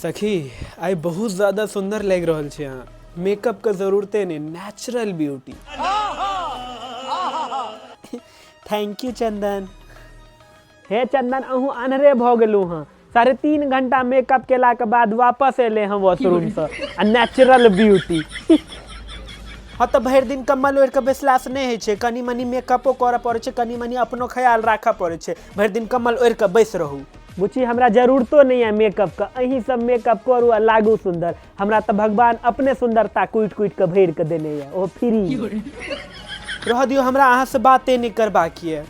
सखी आइ बहुत ज्यादा सुंदर लागि रहल छै अहाँ मेकअप के जरूरते नहि नेचुरल ब्यूटी thank you चंदन हे चंदन अहूँ अन्हरे भऽ गेलहुँ हँ 3.5 घंटा मेकअप केलाके बाद वापस एले हँ वॉशरूमसँ आ नेचुरल ब्यूटी हँ तऽ भरि दिन कम्बल ओढ़ि कऽ बैसलासँ नहि होइ छै कनि मनि मेकअपो करऽ पड़ै छै कनि मनि अपनो ख्याल राखऽ पड़ै छै भरि दिन कम्बल ओढ़ि कऽ बैस रहू बुच्ची हमरा जरूरतो नहि यऽ मेकअपके अहीं सब मेकअप करू आ लागू सुन्दर हमरा तऽ भगवान अपने सुन्दरता कुटि कुटि कऽ भरि कऽ देने यऽ ओ फ्री रह दियौ हमरा अहाँसँ बाते नहि करबाक यऽ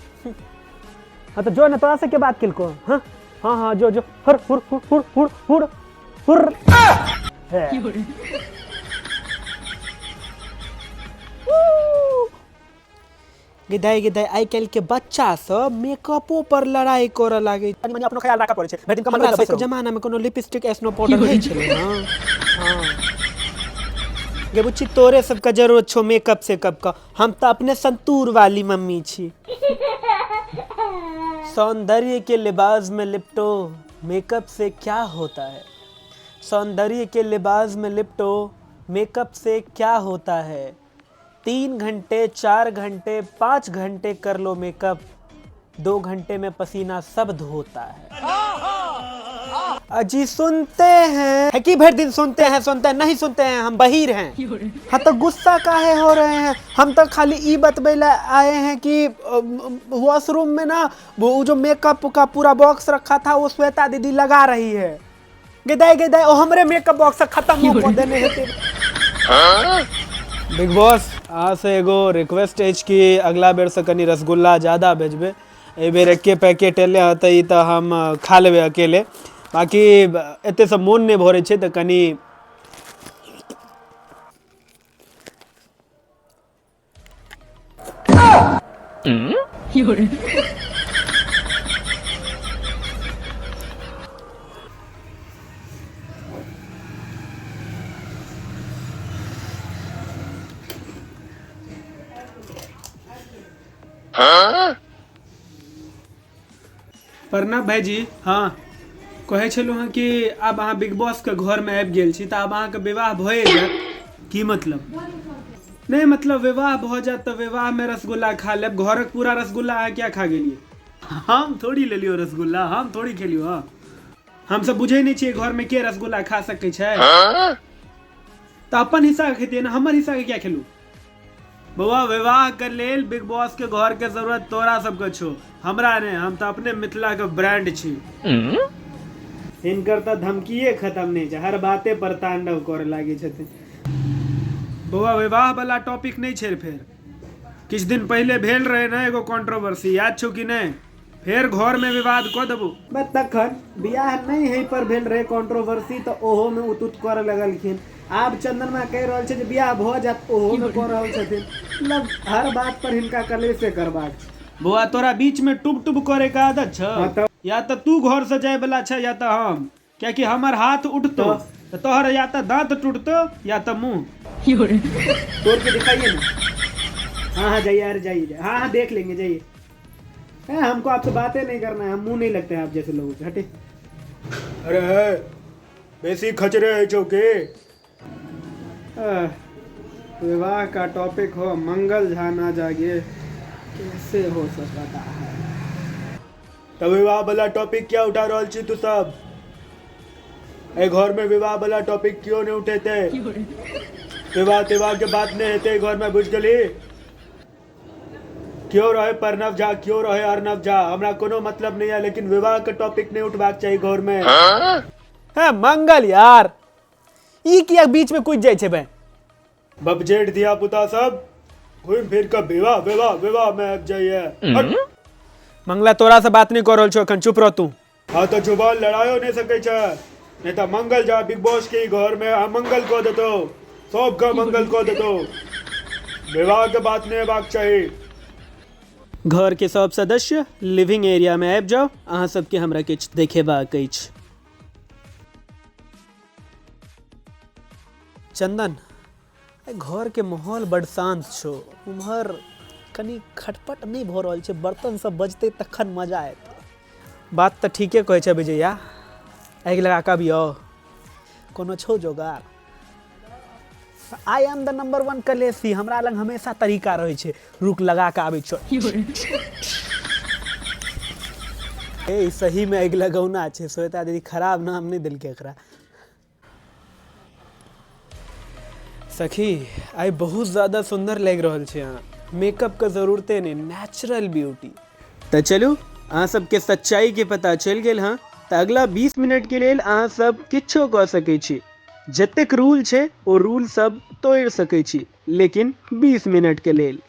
हाँ तो जो ना तोरा से के बात केलको हाँ हाँ हाँ जो जो हुर हुर हुर हुर हुर हुर हुर है। गे दाइ आइ काल्हि के बच्चा सब मेकअपो पर लड़ाई करऽ लागै कनि मनि अपनो ख्याल राखऽ पड़ै छै भरि दिन कमर हमरा सबके जमाना में कोनो लिपस्टिक एसनो पाउडर होइ छलै हँ हँ गे बुच्ची तोरे सबके जरूरत छौ मेकअप सेकअप के हम तऽ अपने संतूर वाली मम्मी छी सौंदर्य के लिबास में लिपटो मेकअप से क्या होता है सौंदर्य के लिबास में लिपटो मेकअप से क्या होता है 3 घंटे 4 घंटे 5 घंटे कर लो मेकअप 2 घंटे में पसीना सब धोता है अजी सुनते हैं है कि भर दिन सुनते हैं सुनते हैं नहीं सुनते हैं हम बहिर हैं हाँ तो गुस्सा काहे हो रहे हैं हम तो खाली ई बतबे ला आए हैं कि वॉशरूम में ना वो जो मेकअप का पूरा बॉक्स रखा था वो श्वेता दीदी लगा रही है गेदाय गेदाय ओ हमरे मेकअप बॉक्स खत्म हो देने हेतै बिग बॉस अहाँसँ एगो रिक्वेस्ट अछि कि अगला बेरसँ कनि रसगुल्ला ज्यादा भेजबै एहि बेर एके पैकेट एलै हँ तऽ ई तऽ हम खा लेबै अकेले बाँकी एतेसँ मोन नहि भरै छै तऽ कनि प्रणव भाईजी हाँ कहै छलहुँ हँ कि आब अहाँ बिग बॉसके घरमे आबि गेल छी तऽ आब अहाँके विवाह भए जायत की मतलब नहि मतलब विवाह भऽ जायत तऽ विवाहमे रसगुल्ला खा लेब घरक पूरा रसगुल्ला अहाँ किया खा गेलियै हम थोड़ी लेलियौ रसगुल्ला हम थोड़ी खेलियौ हँ हमसब बुझै नहि छियै घरमे के रसगुल्ला खा सकै छै तऽ अपन हिस्साके खेतियै ने हमर हिस्साके किया खेलू बौआ विवाह के लेल बिग बॉस के घर के जरूरत तोरा सबके छौ हमरा नहि हम तऽ अपने मिथिला के ब्रांड छी हिनकर तऽ धमकिए खत्म नहि छै हर बाते पर तांडव करे लागे छथिन बौआ विवाह वाला टॉपिक नहि छै फेर किछु दिन पहिले भेल रहे ने एगो कंट्रोवर्सी याद छौ कि नहि फेर घर में विवाद कऽ देबो बस तखन बियाह नहि है पर भेल रहे कंट्रोवर्सी तऽ ओहो में उतुत करऽ लगलखिन आब चंदनमा कहि रहल छै जे बियाह भऽ जायत ओहो में कऽ रहल छथिन मतलब हर बात पर हिनका कलेशे करबाक छै बौआ तोरा बीच में टुब टुब करे के आदत छौ या तऽ तू घर से जाय वाला छै या तऽ हम कियाकि हमर हाथ उठतो तऽ तोहर या तऽ दांत टूटतो या तऽ मुंह तोड़ के दिखाइए ना हाँ हाँ जाइए अरे जाइए हाँ हाँ देख लेंगे जाइए है हमको आपसे बातें नहीं करना है हम मुंह नहीं लगते हैं आप जैसे लोगों से हटे अरे बेसी खचरे है चौके विवाह का टॉपिक हो मंगल झा ना जागे कैसे हो सकता है तऽ विवाह वाला टॉपिक क्या उठा रहल छी तू सब एहि घर में विवाह वाला टॉपिक क्यों नहीं उठेते विवाह तिवाह के बात नहीं हेतै घर में बुझ गेली क्यों रहे प्रणव झा क्यों रहे अर्णव झा हमरा कोनो मतलब नहीं है लेकिन विवाह के टॉपिक नहीं उठबाक चाही घर में है मंगल यार ई किया बीच में कूद जाइ छै बे बपजेठ धिया पुता सब घूम फिर के विवाह विवाह विवाह में आबि जाइए हट। मंगला तोरा से बात नहीं कर रहल छौ एखन चुप रह तू हाँ तो जुबान लड़ायो नहीं सकै छै नहीं तो मंगल जा बिग बॉस के घर में अमंगल कऽ देतो सबके मंगल कऽ देतो विवाह के बात नहीं हेबाक चाही घर के सब सदस्य लिविंग एरिया में आबि जाउ अहाँ सबके हमरा किछु देखेबाक अछि चंदन घर के माहौल बड शांत छौ उम्हर कनि खटपट नहि भऽ रहल छै बर्तन सब बजतै तखन मजा एतै बात तऽ ठीके कहै छै विजया आगि लगा कऽ अबियौ कोनो छौ जोगार? I am the number 1 कलेसी, हमरा लग हमेशा तरीका रहै छै। रुक, लगा के आबै छौ। ए, सही में आगि लगौना छै। श्वेता दीदी खराब नाम नहि देलकै एकरा। सखी, आइ बहुत ज्यादा सुन्दर लागि रहल छै अहाँ। मेकअप के जरूरते नहि, नेचुरल ब्यूटी। तऽ चलू, अहाँ सबके सच्चाई के पता चलि गेल हँ, तऽ अगला 20 मिनट के लेल अहाँ सब किछो कऽ सकै छी। जतेक रूल छै ओ रूल सब तोड़ि सकै छी, लेकिन 20 मिनट के लेल।